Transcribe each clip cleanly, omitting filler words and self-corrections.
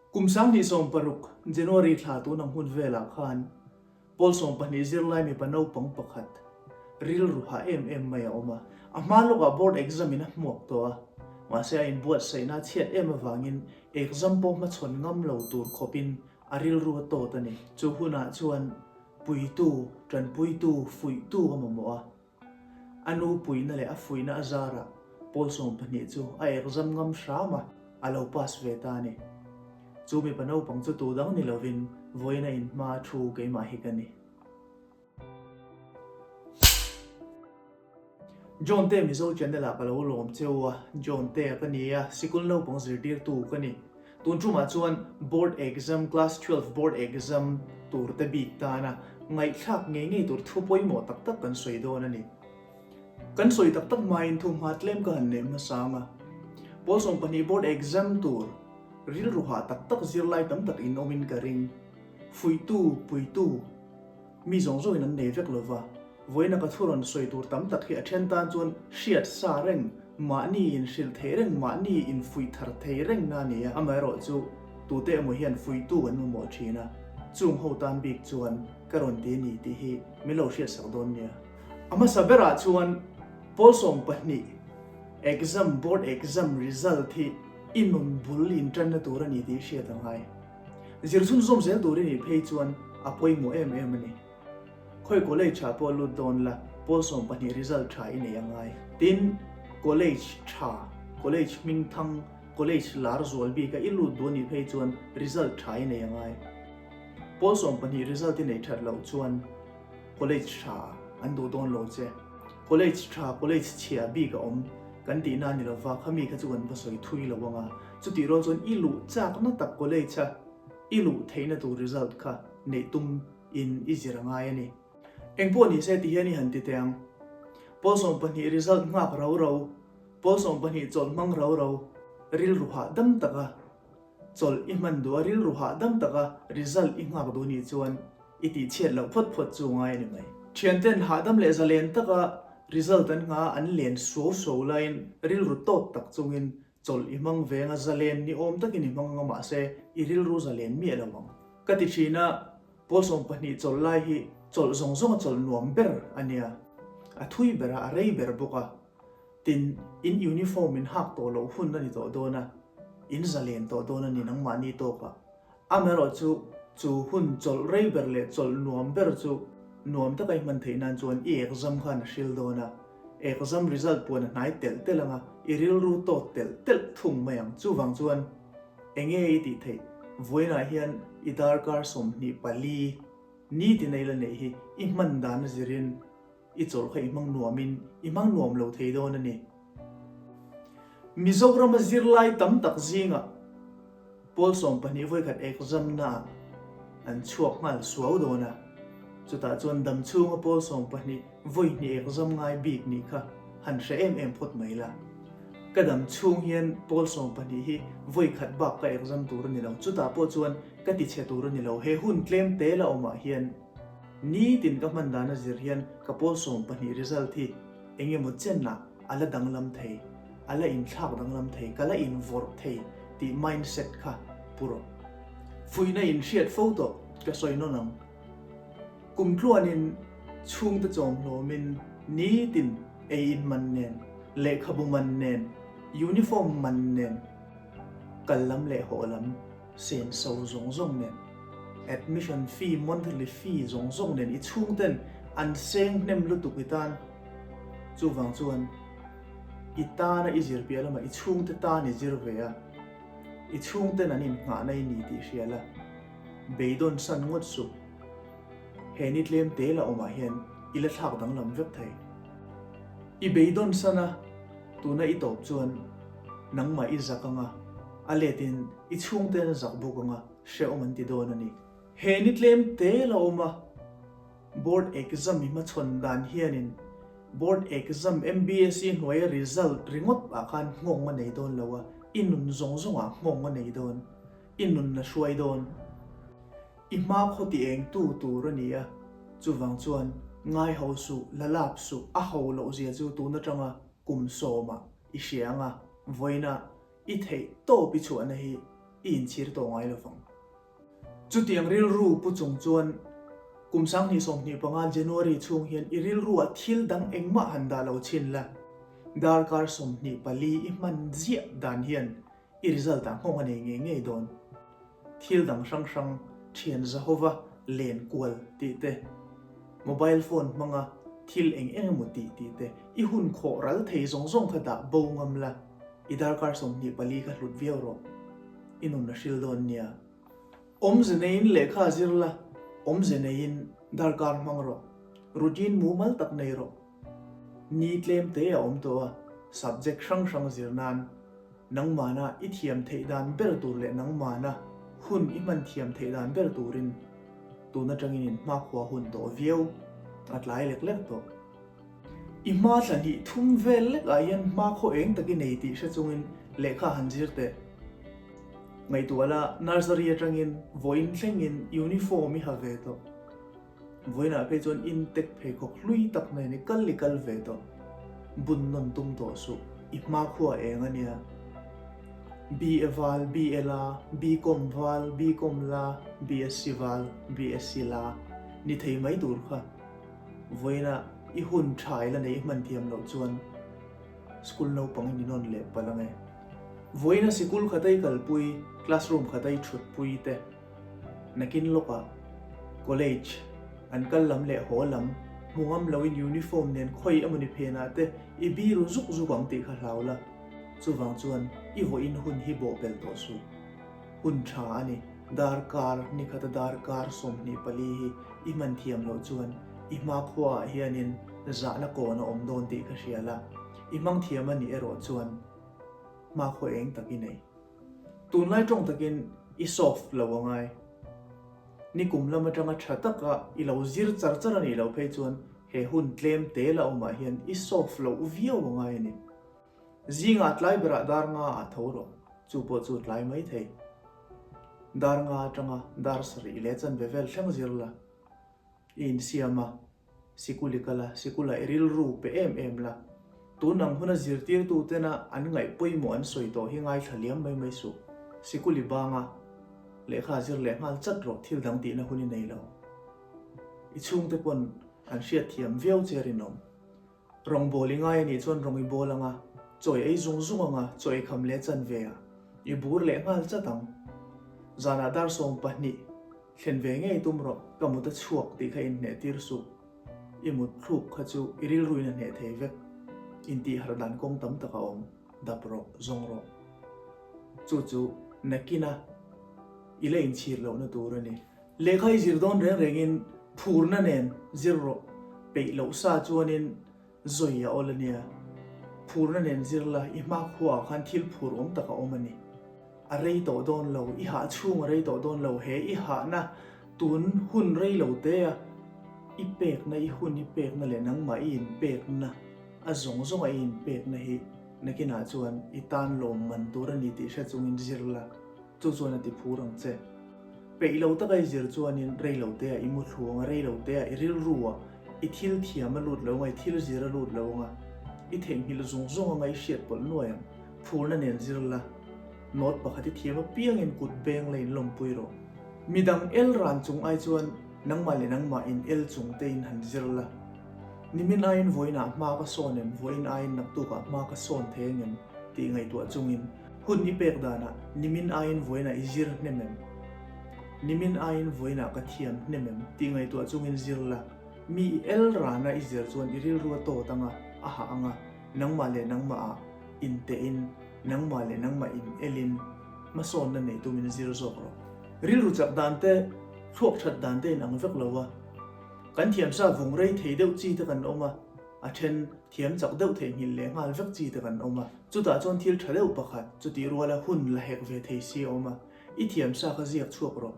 Kum 2016 January thla tun ang hun velah khan Pawl 12 zirlai mipa naupang pakhat rilru hah em em mai a awm a. A hma lawkah board exam in a hmuak tawh a, mahse a inbuatsaihna a chhiat em avangin exam pawh hmachhawn ngam lo tur khawpin a rilru a tawt a ni. Chu hunah chuan puitu, tanpuitu, fuihtu a mamawh a. A nu puihna leh a fuihna a zarah Pawl 12 chu a exam ngam hram a, a lo pass ve ta a ni. Chu mipa naupang chu tu dang ni lovin vawiin a inhma a thu keimah hi ka ni. John te Mizo channel ah ka lo lawm cheu a, John te ka ni a, sikul naupang zirtirtu ka ni. Tun tumah chuan board exam, class 12 board exam tur te bik tana ngaihthlak ngei ngei tur thu pawimawh tak tak kan sawi dawn a ni. Kan sawi tak tak hmain thu hma tlem ka han neih hmasa ang a. Pawl 12 board exam tur rilru hah tak tak zirlai tam tak in awmin ka ring. Fuihtu, puitu. Mi zawng zawngin an nei vek lova, vawiina ka thu rawn sawi tur tam tak hi a then tan chuan hriat sa reng, mahni inhrilh thei reng, mahni infuih thar thei reng na a ni a. Amaherawh chu tute emaw hian fuihtu an mamawh thin a, chung ho tan bik chuan ka rawn ti a ni tih hi min lo hriatsak dawn nia. A hmasa berah chuan pawl 12 exam, board exam result hi i nun bul intanna tur a ni tih hriat a ngai. Zir chhunzawm zel tur i nih phei chuan a pawimawh em em a ni. Khawi college ah pawh lut dawn la, pawl 12 result tha i nei a ngai. Tin, college tha, college hmingthang, college lar zual bika i lut duh a nih phei chuan result tha i nei a ngai. Pawl 12 result i nei that loh chuan college tha an duh dawn lo che. College tha, college chhia bik a awm kan tihna a ni lova, khami kha chu kan va sawi thui lo ang a. Chutih rual chuan i luh chakna tak college a i luh theihna tur result kha neih tum in i zir a ngai a ni. Engpawh ni se ti hian i han ti teh ang. Pawl 12 result nghak rau rau, pawl 12 chawlh hmang rau rau, rilru hahdam taka chawlh i hman duh a, rilru hahdam taka result i nghak duh nih chuan i tih chhiat loh phawt phawt chu ngai a ni mai. Thianten hahdam leh zalen taka result an ngha an len suau suau laiin rilru tawt tak chungin Chawlh i hmang veng a zalen ni awm takin i hmang ang a mahse i rilru zalen miah lo ang. Ka ti thin a, pawl 12 chawlh lai hi chawlh zawng zawng a chawlh nuam ber a nia. A thui ber a, a rei ber bawk a. Tin, in uniform in hak tawh loh hun a ni tawh dawn a, in zalen tawh dawn a ni nangmahni tawkah. Amaherawh chu, chu hun chawlh rei ber leh chawlh nuam ber chu nuam taka i hman theih nan chuan i exam khan a hril dawn a, exam result puan a hnai telh telh ang a, i rilru tawt telh telh thung mai ang. Chuvang chuan enge i tih theih? Vawiinah hian i darkar 24 nitin a i la neih hi i hman dan a zirin I chawlh kha i hmang nuamin i hmang nuam lo thei dawn a ni. Mizorama zirlai tam tak zingah pawl 12 vawikhat exam-naah an chhuak nghal suau dawn a, chutah chuan dam chhunga pawl 12 vawi hnih exam ngai bik nih kha han hre em em phawt mai la. Ka dam chhung hian pawl 12 hi vawikhat bak ka exam tur a ni lo, chutah pawh chuan ka tichhe tur a ni lo, he hun tlem te la awmah hian. Nitin ka hman dan a zir hian ka pawl 12 result hi eng emaw chenah a la danglam thei, a la inthlak danglam thei, ka la invawrh thei tih mindset kha pu rawh. Fuihna inhriat fo tawh ka sawi nawn ang. Kum tluanin chhungte chawm hlawmin nitin ei in man nen, lehkhabu man nen, uniform man nen kal lam leh haw lam, Senso zawng zawng nen, admission fee, monthly fee zawng zawng nen i chhungten an seng hnem lutuk i tan. Chuvang chuan i tana i zir piah lamah i chhungte tan i zir ve a, i chhungten an innghahna i ni tih hria la, beidawn san ngawt suh. He ni tlem te la awmah hian i la thlak danglam vek thei. I beidawn san a, tuna i tawp chuan nangmah i zak anga, a letin i chhungten a zak bawk anga hrehawm an ti dawn a ni. He ni tlem te la awm a, Board exam i hmachhawn dan hianin Board exam MBSE hnuaia result ringawt ah khan nghawng a nei dawn lo a, i nun zawng zawng ah nghawng a nei dawn, i nun a hruai dawn. I hma khaw ti eng tu tur a ni a, chuvang chuan ngai ho suh, la lap suh, a ho loh zia chu tun atanga kum sawmah i hria ang a, vawiinah i theih tawp i chhuahna hi. I inchhir tawh ngai lovang. Chutiang rilru pu chung chuan kum 2025 January chhung hian i rilruah thil dang engmah han dah lo chhin la, darkar 24 i hman ziah dan hian i result ah nghawng a nei ngei ngei dawn. Thil dang hrang hrang thian zahova len kual tih te, mobile phone hmanga thil eng eng emaw tih tih te, i hun khawh ral thei zawng zawng kha dah bo ngam la, i darkar 24 kha hlut viau rawh. I nun a hril dawn nia. Awmze neiin lehkha zir la, awmze neiin darkar hmang rawh. Routine mumal tak nei rawh. Ni tlem te a awm tawh a, subject hrang hrang zir nan nangmahna i thiam theih dan ber tur leh nangmahna hun i hman thiam theih dan ber turin tun atangin in hmakhua hun tawh viau a tlai lek lek tawh. I hma thla hnih thum vel lek ah hian hma khaw eng tak i nei tih hre chungin lehkha han zir teh. Ngaihtuah la, nursery atangin vawiin thlengin uniform i ha ve tawh. Vawiinah phei chuan intek pheikhawk hlui tak nen i kal i kal ve tawh. Bun nawn tum tawh suh, i hmakhua eng a nia. BA val, BA la, BCom val, BCom la, BSc val, BSc la ni thei mai tur kha. Vawiinah i hun tha i la nei i hman thiam loh chuan school naupang i ni nawn leh palh ang e. Vawiina sikul khata i kalpui, classroom khata i thutpui te, Nakin lawkah college an kal lam leh haw lam hmu ngam loin uniform nen khawi emawni phenah te i biru zuk zuk ang tih kha hlau la, chuvang chuan i vawiin hun hi bawhpelh tawh suh. Hun tha a ni, darkar nikhata darkar 24 hi i hman thiam loh chuan i hmakhuaah hianin zahna kawn a awm dawn tih kha hria la, i hmang thiam a nih erawh chuan hmakhua eng tak i nei. Tunlai tawng takin i soft lo a ngai. Nikum lam atanga tha taka i lo zir char char a nih loh phei chuan he hun tlem te la awmah hian i soft loh viau a ngai a ni. Zingah tlai berah dar nga ah tho rawh, chu pawh chu tlai mai thei. Dar nga atanga dar sarih leh chanve vel thleng zir la. I insiam a, sikul i kal a, sikula i rilru pe em em la. Tun ang huna zirtirtu tena an ngaih pawimawh an sawi tawh hi ngaithla liam mai mai suh. Sikul i bang a, lehkha zir leh nghal chat rawh thil dang tihna hun i nei lo. I chhungte pawn an hriatthiam viau che rinawm. Rawngbawl i ngai a nih chuan rawng i bawl ang a, chaw i ei zung zung ang a, chaw i kham leh chan ve a, i bur leh nghal chat ang. Zanah dar 12 thlen ve ngei tum rawh, ka mut a chhuak tih kha inhneh tir suh. I mut thluk kha chu i rilruin a hneh thei vek. Intihharh dan kawng tam tak a awm, dap rawh, zawng rawh. Chu chu nakina i la inchhir lohna tur a ni. Lehkha i zir dawn reng rengin phurna nen zir rawh, peih loh sa chuanin zawi a awl a nia. Phurna nen zir la, i hmakhuaah khan thil phur awm tak a awm a ni. A rei tawh dawn lo, i hah chhung a rei tawh dawn lo, he i hahna tun hun rei lo te a i pekna, i hun i pekna leh nangmah i inpekna, a zawng zawnga i inpekna hi nakinah chuan i tan lawmman tur a ni tih hre chungin zir la. Chu chuan a ti phur ang che. Peih lo taka i zir chuanin rei lo te ah i mu thluang a, rei lo te ah i rilru ah i thil thiam a lut lo ang a, i thil zir a lut lo ang a, i theihnghilh zung zung ang a, i hriat pawlh nuai ang. Phurna nen zir la, note pakhat i thiam apiangin kut beng la in lawmpui rawh. Midang el ran chung ai chuan nangmah leh nangmah in el chung te in han zir la. Nimin aiin vawiinah hma ka sawn em, vawiin aiin naktukah hma ka sawn thei ang em tih ngaihtuah chungin Hun i pek danah nimin aiin vawiinah i zir hnem em? Nimin aiin vawiinah ka thiam hnem em? tih ngaihtuah chungin zir la. Mi i el rana i zir chuan i rilru a tawt anga, a hah anga, nangmah leh nangmah ah intehin, nangmah leh nangmah in elin hmasawnna nei tumin zir zawk rawh. Rilru chak dan te, thluak that dan te in ang vek lo a. Kan thiamsa vung rei thei deuh chi te kan awm a, a then thiam chak deuh theihnghilh leh nghal vek chi te kan awm a. Chutah chuan thil tha deuh pakhat, chutih ruala hun la hek ve thei si a awm a, i thiam sa kha ziak chhuak rawh.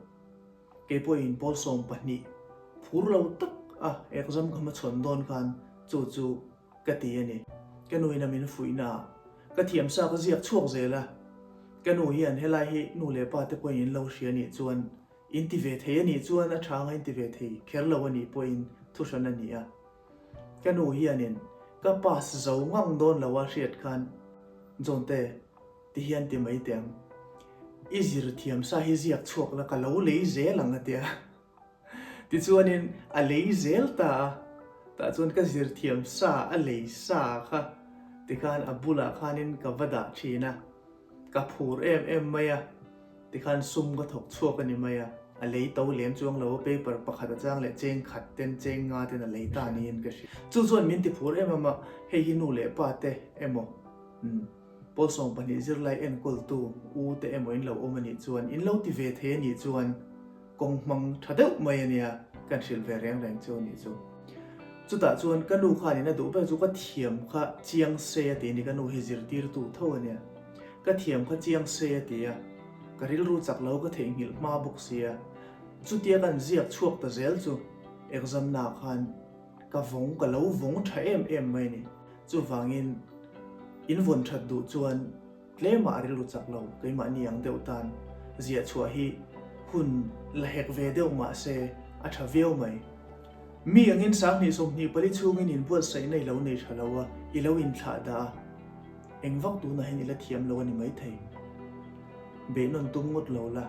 Kei pawhin pawl 12 phur lo tak a exam ka hmachhawn dawn khan chu chu ka ti a ni. Ka nuin a min fuihna ah ka thiam sa ka ziak chhuak zel a, ka nu hian helai hi nu leh pa te pawhin in lo hria anih chuan in ti ve thei anih chuan a tha anga in ti ve thei kher lo anih pawhin thuhran a ni a. Ka nu hianin ka pass zo ngang dawn lo a hriat khan John te ti hian ti mai teh ang. I zir thiam sa hi ziak chhuak la ka lo lei zel ang a ti a. Tichuanin a lei zel ta a, tah chuan ka zir thiam sa a lei sa kha tikhan a bulah khanin ka va dah thin a, ka phur em em mai a, tikhan sum ka thawk chhuak a ni mai a, a lei to lem chuang lo a paper pakhat a chang leh cheng khat ten cheng nga ten a lei ta niin ka hria. Chu chuan min ti phur em em a, hei hi nu leh pa te emaw umm. Pawl 12 zirlai enkawltu u te emaw in lo awm a nih chuan in lo ti ve thei a nih chuan kawng hmang tha deuh mai a nia kan hrilh ve reng reng chu a nih chu. Chutah chuan ka nu khan in a duh ber chu ka thiam kha chiang se a ti a ni, ka nu hi zirtirtu tho a nia. Ka thiam kha chiang se a ti a, ka rilru chak lo ka theihnghilh hma bawk sia. Chutia kan ziak chhuak ta zel chu exam na khan ka vawng ka lo vawng tha em em mai a ni. Chuvangin in vawn that duh chuan tlemah a rilru chak lo, keimahni ang deuh tan ziah chhuah hi hun la hek ve deuh mah se a tha viau mai. Mi angin 20 24 chhungin inbuatsaihna i lo nei tha lo a, i lo inthlah dah a, eng vak tunah hian i la thiam lo a ni maithei. Beihnawn tum ngawt lo la,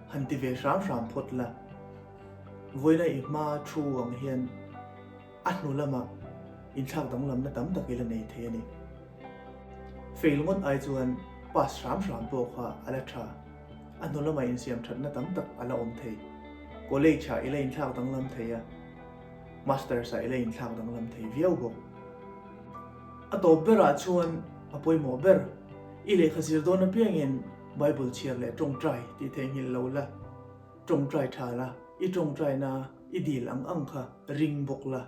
han ti ve hram hram phawt la. Vawiina i hma thu ang hian A hnu lamah inthlak danglamna tam tak i la nei thei a ni. Fail ngawt ai chuan pass hram hram pawh kha a la tha. A hnu lamah insiam thatna tam tak a la awm thei. College ah i la inthlak danglam thei a, Masters ah i la inthlak danglam thei viau bawk. A tawp berah chuan a pawimawh ber, i lehkha zir dawn apiangin Bible chhiar leh tawngtai tih theihnghilh lo la. Tawngtai tha la, i tawngtaina i dil ang ang kha ring bawk la,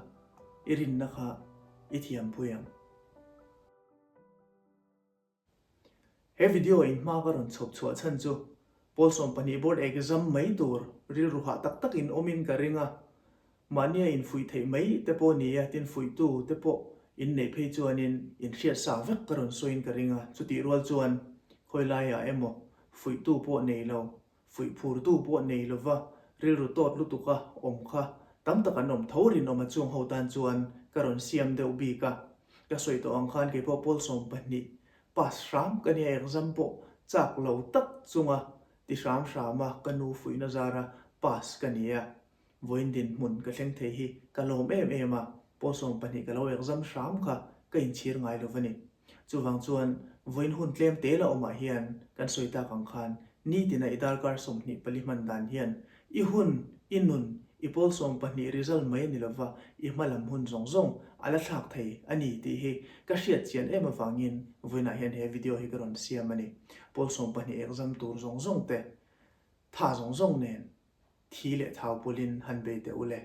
i rinna kha i thiampui ang. He video in hma ka rawn chhawp chhuah chhan chu Pawl 12 board exam mai tur rilru hah tak tak in awmin ka ring a, mahnia infuih theih mai te pawh ni a, tin fuihtu te pawh in neih phei chuanin in hriat sa vek ka rawn sawiin ka ring a, chutih rual chuan khawi laiah emaw fuihtu pawh nei lo Fuih phurtu pawh nei lova rilru tawt lutuka awm kha tam tak an awm tho rinawm a chung ho tan chuan ka rawn siam deuh bik a. Ka sawi tawh ang khan keipawh pawl 12 pass hram ka nia exam pawh chak lo tak chunga ti hram hram a ka nu fuihna zara pass ka ni a. Vawiin dinhmun ka thleng thei hi ka lawm em em a, pawl 12 ka lo exam hram kha ka inchhir ngai lo va ni. Chuvang chuan vawiin hun tlem te la awmah hian kan sawi tak ang khan nitina i darkar 24 hman dan hian i hun, i nun, i pawl 12 result mai a ni lova, i hma lam hun zawng zawng a la thlak thei a ni tih hi ka hriat chian em avangin vawiinah hian he video hi ka rawn siam a ni. Pawl 12 exam tur zawng zawng te tha zawng zawng nen Thi leh thau pawlhin han bei teh u le.